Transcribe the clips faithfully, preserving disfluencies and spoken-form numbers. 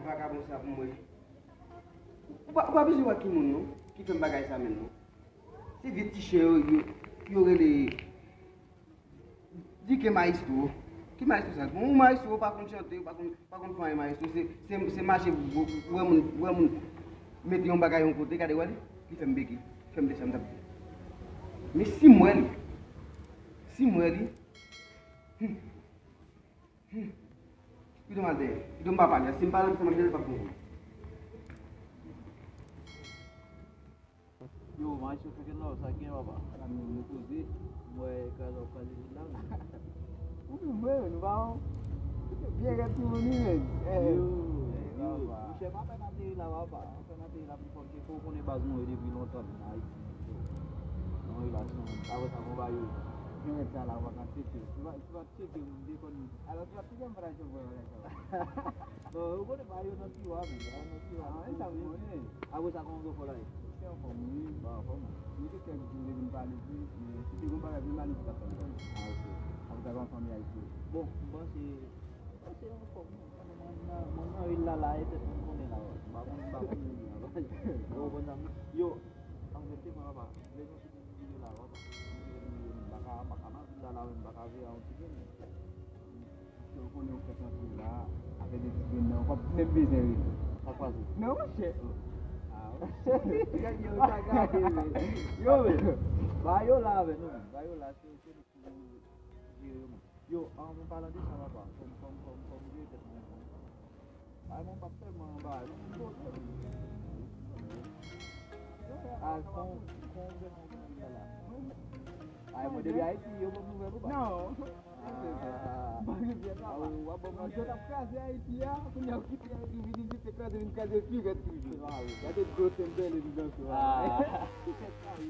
Vakabon sa pou mwen. Ou pa, ou pa bezwen wè ki moun non, ki fè m bagay sa menm non. Se vye ti chen yo, yo, yo rele Di ke mayestwo. Ki mayestwo sa? Bon, ou mayestwo, ou pa konn chante, ou pa konn, pa konn fè anyen mayestwo. Se, se, se mache, ou, ou wè moun, ou wè moun mete yon bagay yon kote, gade wè li, li fè m bege, li fè m desann, m t ap di. Men si m wè li, si m wè li, hmm, hmm, kite m al dèyè, kite m pa pale, si m pale ansanm ak li, l p ap konprann. Yo, maestro Fekeno, sa k gen, papa? Sa nou, nou poze, m wè kraze w ap kraze vil la, men. Ou menm, mwen, nou pa wè w byen rèd sou moun li, men. Eh, yo, eh, yo, papa. Monchè, m apèn ateri la, papa. M apèn ateri la, pou fò m te fè w konnen baz mwen yo depi lontan, vin Ayiti. Non, relasyon, apre sa, bon, ba yo. Byen rèd sa la, w pa ka tcheke. Ou pa, ou pa tcheke, m te konn. Alò, ou pa tcheke, m pa t al tcheke bagay sa. Bon, ou konnen ba yo nan tiwa, men, ba yo nan tiwa. Ah, e sa m konnen. Apre sa, kòman w fè la ye? Se anfòm, wi. Ba, anfòm. Mwen te kèk jou m te vin pale vre, men si te gon bagay vre, m pa nèk t ap fè m tande. Ah, ok. Apre sa, kòman fanmi a ye? Bon, m panse, m panse anfòm, wi. Mwen nan, mwen nan vil la, la, e tèt mwen konnen la, wi. M pa konn, m pa konn moun nan. Ou konprann sa m di? Yo, ann rete, mwen, papa. Lè nou fini vire la, papa. Nou vire, nou vire, nou pa ka, pa ka nan vil la, la, wi, m pa ka vire a yon ti grenn. Yo konnen ou fèk antre la, avèk de ti grenn nan, w p ap menm bezwen rele. Sa kwaze. Non, monchè. Ah, monchè. Gade yo, sa gade, men. Yo, men. Ba yo la avè nou, men. Ba yo la, se, se nou pou jere yo, men. Yo, an, an palan de sa, papa, fò m, fò m, fò m, fò m jere tèt mwen, men. Ay, mwen p ap tèlman anba, non, m poze, men. Ay, fò, fò m jere nan vil la, la. Ay, mwen depi Ayiti, yo ban m nouvèl ou pa? Non. Ah. Ban rivyè la. Ah, w ap ban m manti. Yo t ap kraze Ayiti a, kounye a w kite Ayiti, w vin isit, se kraze, vin kraze pi rèd toujou. Ah, wi. Gade dlo tèm bèl evidans yo a. Ah. Tèt sa, wi.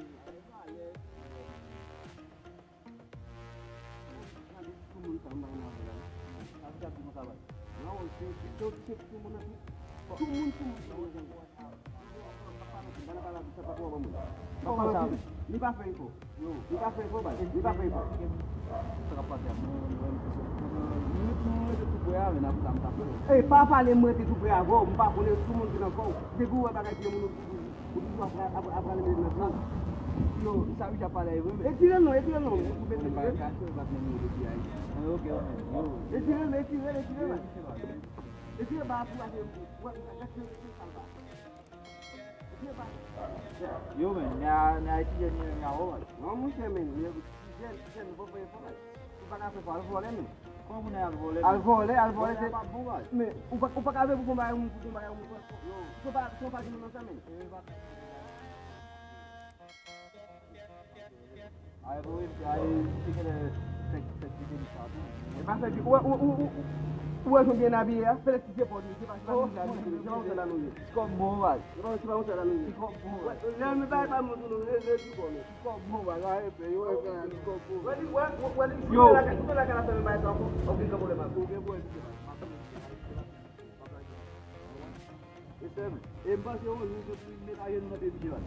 Gade sou moun sa, m bay nan avè la. Sa m t ap di konsa, bay. Non, se, se, se, se sou moun nan tou. Sou moun, sou moun, sou moun. Li pa fè efò. Li pa fè efò, baz. Li pa fè efò. Sa k ap pase a? Mwen, mwen, mwen, mwen rete tou prè avè n, apre sa, m t ap fè. Ey, pa pale, mwen rete tou prè avè w. M pa konnen sou moun ki nan kò w. Depi w wè bagay byen moun ou toujou ap, ap, ap rale mete nan dlo. Yo, sa Richard pale a e vre, men. Retire l non, retire l non. Ou mete l, retire l. Ou pa kache, ou pa t menm yo depi Ayiti. Ah, ok, ok. Yo. Retire l, retire l, retire l. Retire ba a pou mache. Wè, wè, wè, wè, wè, wè, wè. Yo, men, nèg a, nèg a etidye, nèg a wè, wè. Non, monchè, men, nèg, ti jèn, ti jèn, nou pa fè efò, men. Ou pa ka fè efò, al vòlè, men. Kòman pou nèg al vòlè, men? Al vòlè, al vòlè, se, men, ou pa, ou pa ka vin pou konba yon moun, pou konba yon moun, frè. Yo. Ou pa, ou pa gen moun nan sa, men. Ay, bro, epi, ay, misye genlè fèk, fèk kite li sa tou. E pa fèk, ou, ou, ou, ou, ou wè jan byen abiye a? Felix se pòt li, se pa, se pa konsa nou ye, se pa konsa la nou ye. Ti kòb bon, baz. Se pa, se pa konsa la nou ye. Ti kòb bon, baz. Lè men bagay pa moun sou nou, rele ti kòb. Ti kòb bon, baz, a, epi, yo, epi, ti kòb bon. Wè li, wè, wè, wè li, yo. Ou fè lakay, ou fè lakay la fè men bagay sa ankò, ok, gen pwoblèm ak ou. Gen pwoblèm, misye, baz. E sèm, e m panse yon jou se pou li met aje n nan peyi Jewal.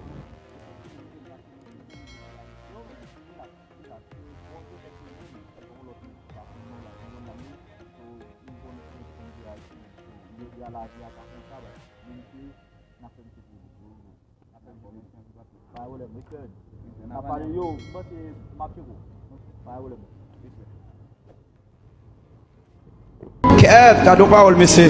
Pa pale yo, m panse m ap tcheke w. Pa pwoblèm. Kèt, gade yon pawòl, mesye.